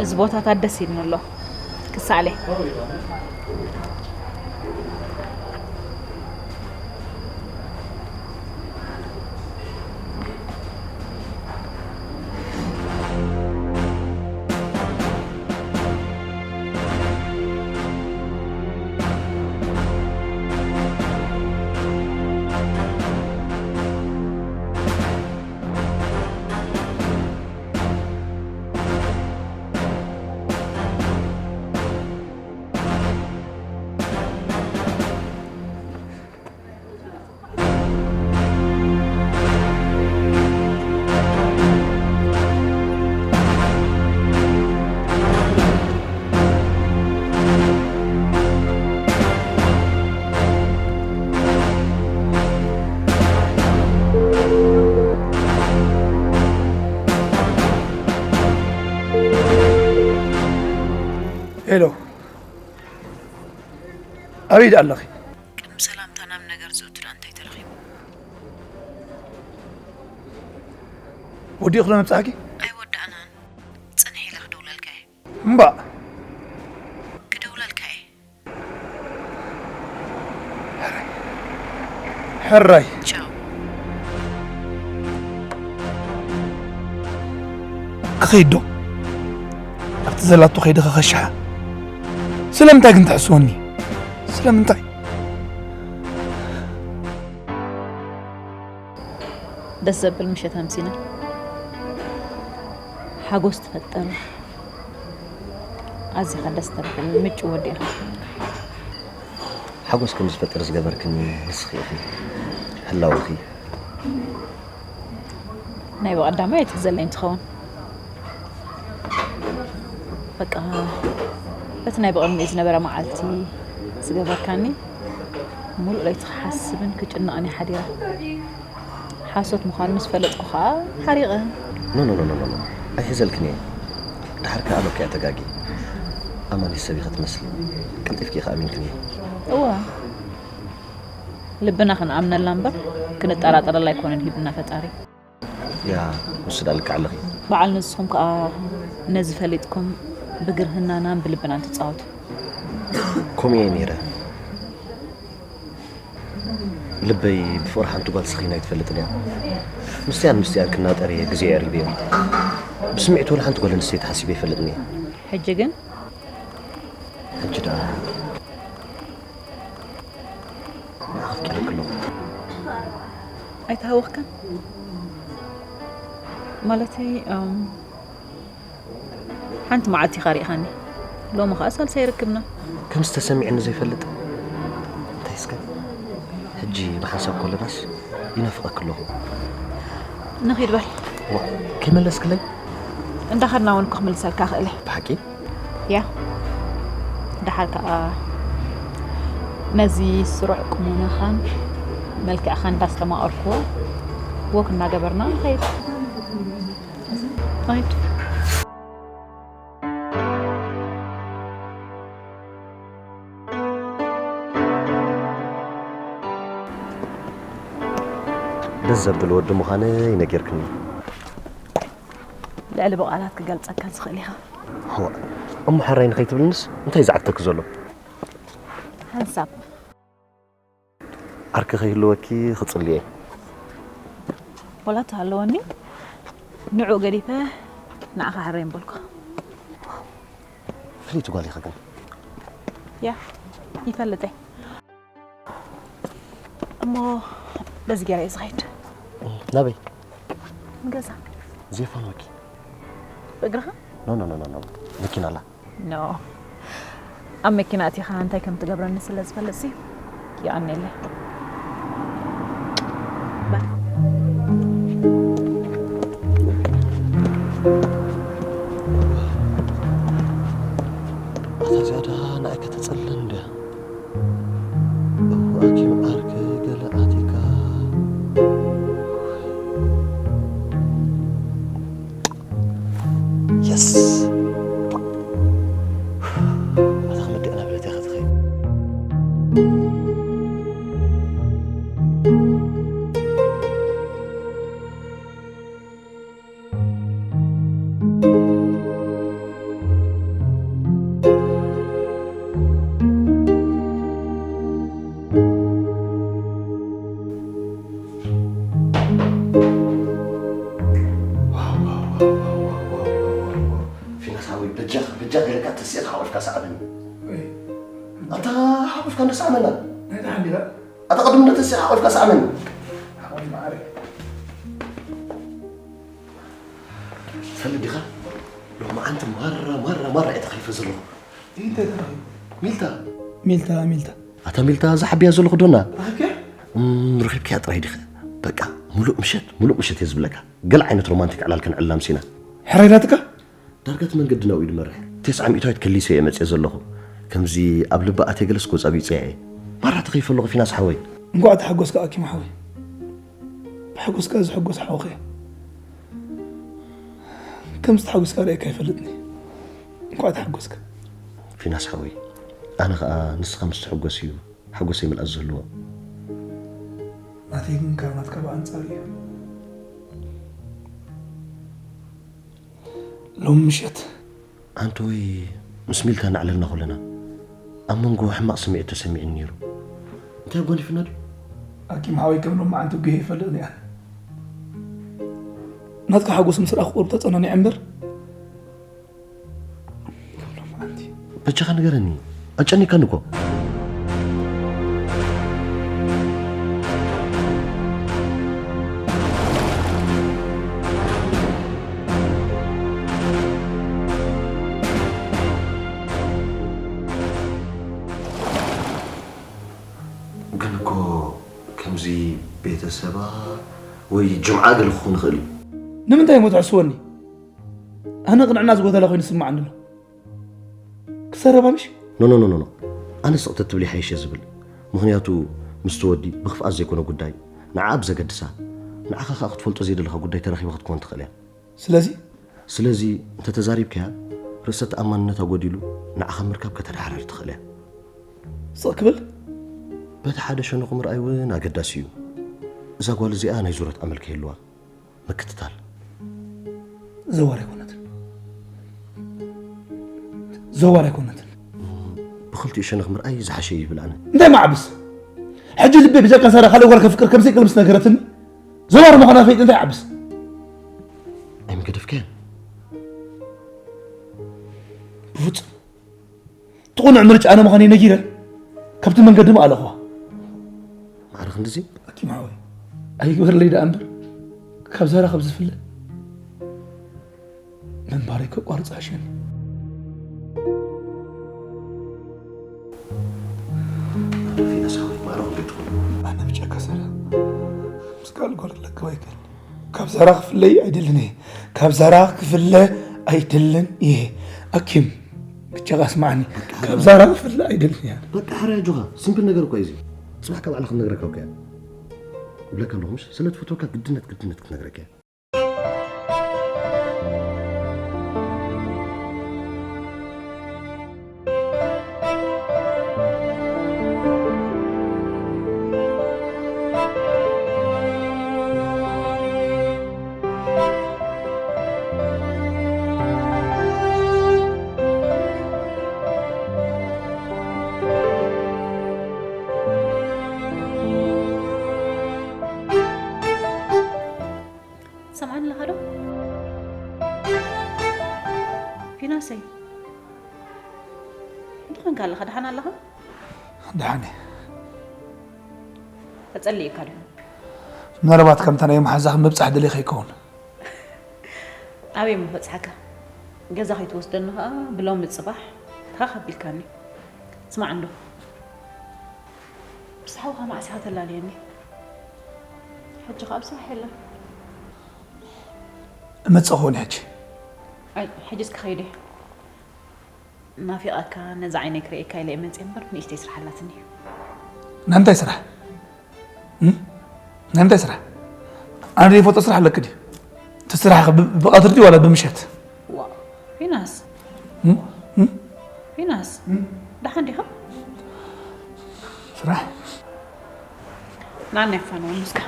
እዚ ቦታታት ደስ ይብኒ ኣሎ። ክሳዕለ። ሄሎ፣ ኣበይ ደኣ ኣለኺ? ቅድሚ ሰላምታ ናብ ነገር ዝእቱ ደኣ እንታይ ተረኺቡ? ወዲእኹ ዶ መብጻሕኪ? ኣይወዳእናን። ጽንሕ ኢለ ክደውለልካ እየ። እምባእ። ክደውለልካ እየ። ሕራይ። ቻው። ክኸይድ ዶ? ኣብቲ ዘላቶ ከይደ ከኸሽሓ። ስለምንታይ ግን ትሕስወኒ? ስለምንታይ? ደስ ዘብል ምሸት ኣምሲና። ሓጎስ ትፈጥር። ኣዚኻ ደስ ተብል ምጭው ወዲእኻ። ሓጎስ ከም ዝፈጥር ዝገበርክኒ ንስኺ ኢኺ። ህላወኺ። ናይ ብቐዳማይ ኣይትሕዘለይ እንትኸውን። በቃ በቲ ናይ ብቕድሚኡ ዝነበረ መዓልቲ ዝገበርካኒ ሙሉእ ለይቲ ክሓስብን ክጭነቕን እየ ሓዲረ። ሓሶት ምዃኑ ምስ ፈለጥኩ ኸኣ ሓሪቐ። ኖ ኖ ኖ ኖ ኖ ኣይሕዘልክን እየ። ድሓር ከኣ ኣሎኪ እያ ተጋጊ። ኣማኒ ሰብ ኢኺ ትመስሊ። ቀልጢፍኪ ኢኺ ኣሚንክኒ። እወ ልብና ክንኣምነላ እምበር ክንጠራጠረላ ኣይኮነን ሂብና ፈጣሪ። ያ ንሱ ደኣ ልክዕ ኣለኺ። በዓል ንስኹም ከኣ ነዚ ፈሊጥኩም ብግርህናናን ብልብናን ትጻወቱ። ከምኡ እየ ነይረ። ልበይ ብፍቕሪ ሓንቲ ጓል ስኺና ኣይትፈልጥን እያ። ምስትያን ምስትያን ክናጠር እየ ግዜ ኣዕሪበዮ። ብስምዒት ወላ ሓንቲ ጓል ኣንስተይቲ ሓሲበ ኣይፈልጥን እየ። ሕጂ ግን? ሕጂ ደኣ ንዓኺ ኣፍቂረኪ ኣለኹ። ኣይተሃወኽካን? ማለተይ እም፣ ሓንቲ መዓልቲ ኢኻ ርኢኻኒ። ሎሚ ኸኣ ሳልሳይ ርክብና። ከምዚ ተሰሚዑኒ ዘይፈልጥ። እንታይ እስከ? ሕጂ ብሓንሳብ ከለናስ ይናፍቐኪ ኣለኹ። ንኺድ በል። ዋ፣ ከይመለስክለይ? እንዳኸድና እውን እኮ ክምልሰልካ እኽእል እየ። ብሓቂ? ያ ደሓር ከዓ ነዚ ስሩዕ ቁመናኻን መልክዕኻን እንዳስተማቐርኩዎ ወክ እናገበርና ንኸይድ። ንኸይድ። ደስ ዘብል ወዲ ምዃነይ ነጊርክኒ። ልዕሊ ብቓላት ክገልጸካ ዝኽእል ኢኻ። እሞ ሕራይ ንኸይትብልንስ እንታይ እዩ ዝዓግተኪ ዘሎ? ሓንሳብ ዓርኪ ከይህልወኪ ክጽሊ እየ። ዋላ ተሃለወኒ ንዕኡ ገዲፈ ንዓኻ ሕራይ ምበልኩ። ፍልይቲ ጓል ኢኺ ግን። ያ ይፈልጥ እየ። እሞ በዚ ገይረ እየ ዝኸይድ። ናበይ? ንገዛ። ዜፋኖኪ። ብእግርኻ? ኖ ኖ ኖ ኖ መኪና ኣላ። ኖ ኣብ መኪና ኣቲኻ እንታይ ከም ትገብረኒ ስለ ዝፈልጥ ሲ ይቐንየለይ። ኣታ ዝያዳ ንኣይ ከተጸልን ድያ? እዋኪም ዓርከይ ገለ ኣቲካ። የስ ኣታ ክመድእ ናብለት ኢኻ ትኸይድ። ኣታ ሓቂፍካ እንዶ ስዓመና። ኣታ ቅድም ነተሲ ሓቂፍካ ስዓመኒ። ትፈልጥ ዲኻ? ሎማዓንቲ ማራ ማራ ማራ እየ ተኸይፈ ዘለኹ። ሚልታ። ሚልታ። ሚልታ። ኣታ ሚልታ፣ እዛ ሓቢያ ዘለኹ ዶና። ረኺብክያ ጥራይ ዲኸ? በቃ፣ ሙሉእ ምሸት ሙሉእ ምሸት እየ ዝብለካ። ገለ ዓይነት ሮማንቲክ ዕላል ከነዕልላ ምሲና። ሕራይ ናትካ? ዳርጋ እቲ መንገዲ ናብኡ እዩ ዝመርሕ። ተስዓ ሚእታዊት ከሊሰ እየ መፅየ ዘለኹ። ከምዚ ኣብ ልቢ ኣትየ ገለስ ጎፃ ቢፅያ እየ። ማራ ተኸይፈ ኣለኹ ፊናስ ሓወይ። እንኳዕ ተሓጎስካ ኣኪም ሓወይ። ብሓጎስካ ዝሕጎስ ሓውኸ። ከም ዝተሓጎስካ ርእየካ ኣይፈልጥን እየ። እንኳዕ ተሓጎስካ። ፊናስ ሓወይ፣ ኣነ ኸኣ ንስኻ ምስ ትሕጎስ እዩ ሓጎሰይ ምልኣት ዝህልዎ። ናተይ ግን ካብ ናትካ ብኣንጻር እዩ። ሎም ምሸት ኣንተ ወይ ምስ ሚልታ እናዕለልና ከለና ኣብ መንጎ ሕማቕ ስምዒት ተሰሚዕኒ ነይሩ። እንታይ ኣጓኒፍና ድዩ? ኣኪም ሓወይ ከም ሎም መዓንቲ ጉሄ ይፈልጥን እየ። ናትካ ሓጎስ ምስ ረኣኹ ቁሩብ ተጸናኒዐ እምበር። በጃኻ ንገረኒ፣ ኣጨኒካኒ እኮ። ግን እኮ ከምዚ ቤተሰባ ወይ ጅምዓ ገለ ክኾን ይኽእል እዩ። ንምንታይ እሞ ትሕስወኒ? ኣነ ቅንዕና ዝጎደላ ኮይኑ ዝስምዓኒ ኣሎ። ክሰረባ ምሽ? ኖ፣ ኖ፣ ኖ፣ ኖ፣ ኖ። ኣነ ስቕ ተትብሊ ሓይሽ እየ ዝብል። ምኽንያቱ ምስቲ ወዲ ብኽፍኣት ዘይኮነ ጉዳይ፣ ንዓኣ ብዘገድሳ፣ ንዓኻ ኸኣ ክትፈልጦ ዘይደለኻ ጉዳይ ተረኺባ ክትኮን ትኽእል እያ። ስለዚ? ስለዚ እንተተዛሪብካያ፣ ርእሰ ተኣማንነታ ጎዲሉ ንዓኻ ምርካብ ከተደሓርር ትኽእል እያ። ስቕ ክብል? በቲ ሓደ ሸነኹ ምርኣይ እውን ኣገዳሲ እዩ። እዛ ጓል እዚኣ ናይ ዙረት ኣመል ከይህልዋ ምክትታል። ዘዋር ኣይኮነትን። ዘዋር ኣይኮነትን። ብኽልቲኡ ሸነኽ ምርኣይ ዝሓሸ እዩ ይብል ኣነ። እንታይ መዓብስ? ሕጂ ልበይ ብጀካ ሳራ ካልእ ጓል ከፍቅር ከም ዘይክእል ምስ ነገረትኒ፣ ዘዋር ምዃና ፈይጥ እንታይ ይዓብስ? ኣይምገደፍካያን? ብፍጹም። እቲ ቅኑዕ ምርጫ ኣነ ምዃነይ ነጊረን፣ ካብቲ መንገዲ ምኣለኽዋ። ማዕረ ክንድዚ? ኣኪም ሓወይ፣ ኣይግበረለይ ደኣ እምበር፣ ካብ ዛራ ካብ ዝፍለ ምንባረይ ከቋርጽ ሓሸኒ። ኣነ ፊናስ ሓወይ፣ ማዕረ ክንደይ ትኾኑ? ኣነ ብጨካ ዛራ ምስ ካልእ ጓል ክለክብ ኣይክእል። ካብ ዛራ ክፍለይ ኣይደልን እየ። ካብ ዛራ ክፍለ ኣይደልን እየ። ኣኪም፣ ብቻ ስማዕኒ። ካብ ዛራ ክፍለ ኣይደልን እየ። በቃ፣ ሕራይ ኣጆኻ። ሲምፕል ነገር እኮ እዩ እዚ። ጽባሕ ካብ ባዕላ ክትነግረካ እኮ እያ። እብለካ ኣለኹ፣ ምሽ? ስለ ትፈትወካ ግድነት፣ ግድነት ክትነግረካ እያ። ሰምዓኒ ኣለኻ ዶ? ፊናሰይ፣ እንታይ ኮንካ ኣለኻ? ደሓን ኣለኻ? ደሓን እየ። ተጸሊእካ ድዩ? ምናልባት ከምታ ናይ መሓዛኺ ምብጻሕ ደሊኻ ይከውን። ኣበይ እሞ በጽሓካ? ገዛ ከይትወስደኒ ከኣ ብሎሚ ጽባሕ ትኻኽ ኣቢልካኒ። ስማዕ እንዶ፣ ምስ ሓውኻ መዓስ ኢኻ ተላልየኒ? ሕጂ ከኣ ኣብ ስራሕ የለን። እመጽእ ክኾን ሕጂ። ኣይ፣ ሕጂ እስከ ከይደ። ናፊቐካ፣ ነዛ ዓይነይ ክርእየካ ኢለ እየ መጽየ እምበር፣ ንእሽተይ ስራሕ ኣላትኒ። ናይ እንታይ ስራሕ? እም? ናይ እንታይ ስራሕ? ኣነ ዘይፈልጦ ስራሕ ኣለኪ ድዩ? እቲ ስራሕ ብ-፣ ብቐትሪ ድዩ ዋላ ብምሸት? ዋ፣ ፊናስ። እም? እም? ፊናስ፣ እም? ደሓን ዲኻ? ስራሕ? ናና ይፋነወኒ እስከ።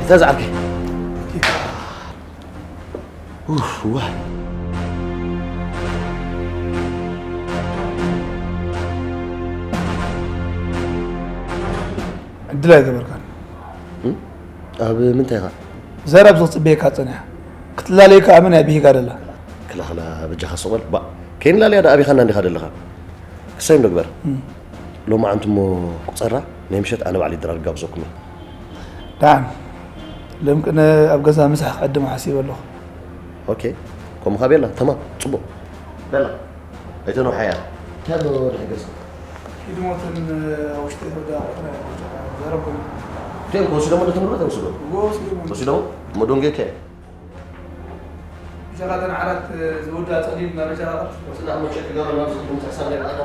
እዛ ዝዓርከይ። ኡፍ፣ ዋይ። ዕድል ኣይገበርካን። እም? ኣብ ምንታይ ኢኻ? ዘረብ ዝኽጽበየካ ጸኒሓ። ክትላለየካ ኣመን ኣቢሂጋ ደላ። ክላ፣ ክላ፣ በጃኻ ስቕ በል። ባ፣ ከይንላለያ ደኣ ኣቢኻና እንዲኻ ደለኻ። ክሳይም ዶ ግበር? እም። ሎማዓንቲ እሞ ቁጸራ፣ ናይ ምሸት ኣነ ባዕለይ ድራር ጋብዘኩም እየ። ደሓን። ሎም ቅነ ኣብ ገዛ ምሳሕ ክዕድም ሓሲበ ኣለኹ። ኦኬ። ከምኡ ኻ ቤላ፣ ተማም፣ ጽቡቕ። ቤላ፣ ኣይተነውሓያ። እንታይ ኣሎ ድሕሪ ገዛ? ኪድ ሞትን ኣብ ውሽጢ ተወዳ ቆፍራ ዘረብኩም። እንታይ እዮም ክወስዶም እንደ ትምህርት ወስዶ? እዎ፣ ወስዶም። ወስዶም? እሞ ደንጌከ? ብጀኻ እተን ዓራት ዝውዳ ጸሊም ናብ በጃኻ ቀርብ። ወስዳ እሞ ቸክ ገበ ናብ ዝኹም ተሕሳብ ናይ ብኣታ።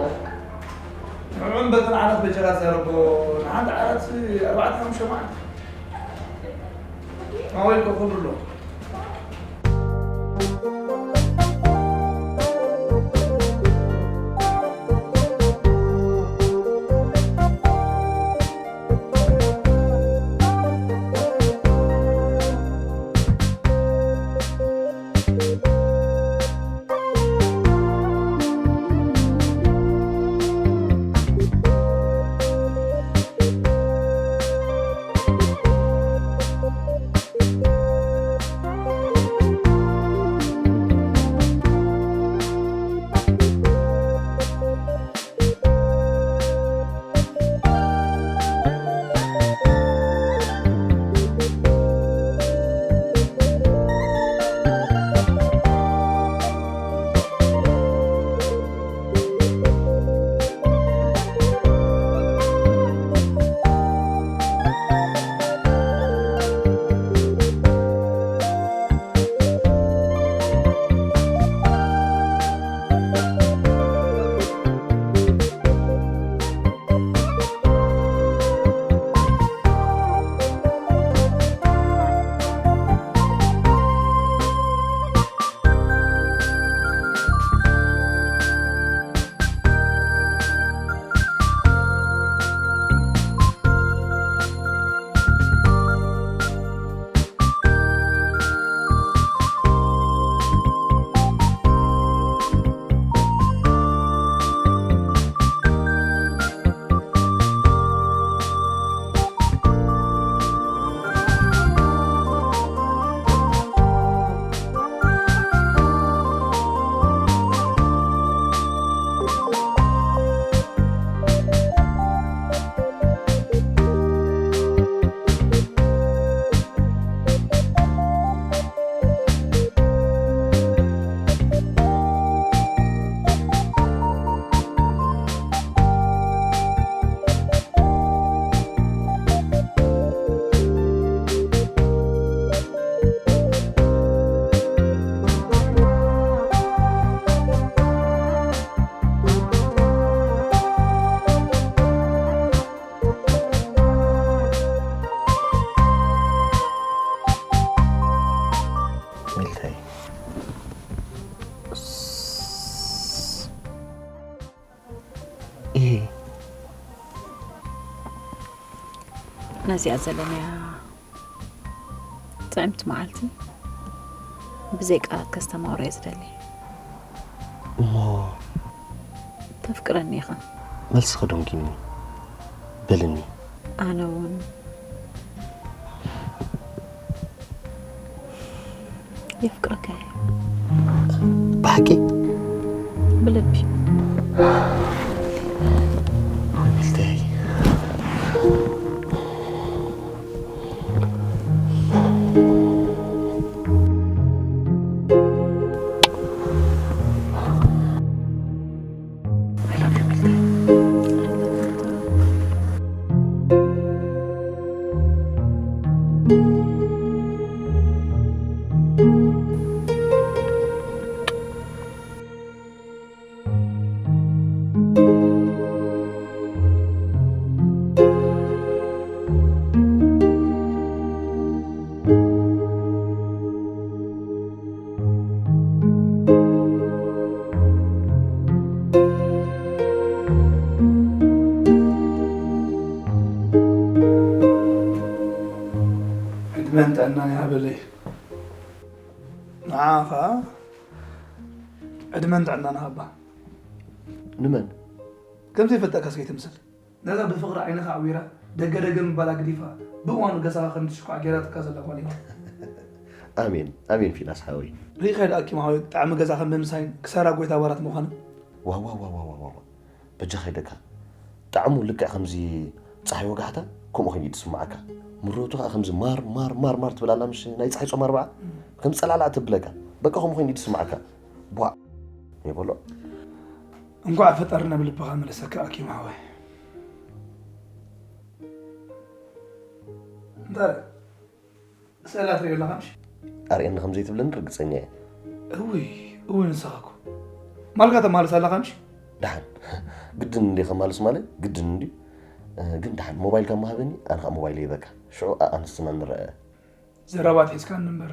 ንዕዑም በተን ዓራት በጀኻ ዘረቦ ንሓንቲ ዓራት ኣርባዕተ ሓሙሽተ መዓልቲ። ማወይ እኮ ክብሎ። ሚልተይ። እህ። ነዚኣ ዘለናያ ጥዕምቲ መዓልቲ ብዘይ ቃላት ከስተማቕሮ እየ ዝደሊ። እሞ ተፍቅረኒ ኢኻ? መልስኺ ደንጊኒ። በልኒ። ኣነ እውን የፍቅረካ እየ። ብሓቂ? ብልቢ። ሚልተይ። I love you, ሚልተይ። ዕድመን ጥዕናን ይሃበለይ። ንዓኻ ዕድመን ጥዕናን ሃባ። ንመን? ከም ዘይፈልጠካስ ከይትምስል። ነዛ ብፍቕሪ ዓይንኻ ኣዕዊራ፣ ደገ ደገ ምባላ ግዲፋ፣ ብእዋኑ ገዛኻ ከም ትሽኳዕ ገይራትካ ዘላ ጓል እያ። ኣሜን ኣሜን ፊናስ ሓወይ። ሪኢኻዮ ዶ ኣኪም ሓወይ፣ ጣዕሚ ገዛ ከም ምምሳይን ክሳራ ጎይታ ባራት ምዃንን? ዋዋዋዋዋዋ በጃኻ ኢደካ። ጣዕሙ ልክዕ ከምዚ ጸሓይ ወጋሕታ ከምኡ ኮይኑ እዩ ዝስምዓካ። ምርቱ ከኣ ከምዚ ማር ማር ማር ማር ትብል ኣላ ምሽ ናይ ጸሓይ ጾም ኣርብዓ ከም ጸላላ ትብለካ። በቃ ከምኡ ኮይኑ እዩ ዝስምዓካ። ቧዕ ይበሎ። እንኳዕ ፈጣሪ ናብ ልብኻ መለሰካ ኣኪም ሓወይ። እንታይ ስእላ ትሪኦ ኣለኻ ምሽ? ኣርእየኒ ከም ዘይትብለኒ ርግጸኛ እየ። እውይ እውይ ንስኻ እኮ ማልካ ተማልስ ኣለኻ ምሽ? ደሓን ግድን እንዲ ከማልስ ማለት ግድን እንዲ ግን ደሓን ሞባይልካ ማሃበኒ ኣነ ከዓ ሞባይል ይበካ ሽዑ ኣኣንስትና ንረአ። ዘረባ ሒዝካ እንበር።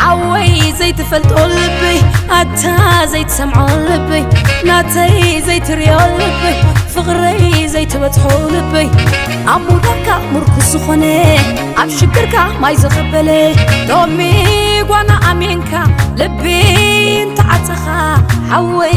ሓወይ ዘይትፈልጦ ልበይ ኣታ ዘይትሰምዖ ልበይ ናተይ ዘይትሪኦ ልበይ ፍቕረይ ዘይትበጽሖ ልበይ ኣብ ሙዳካ ምርኩስ ዝኾነ ኣብ ሽግርካ ማይ ዝቕበለ ሎሚ ጓና ኣሜንካ ልቢ እንተዓጸኻ ሓወይ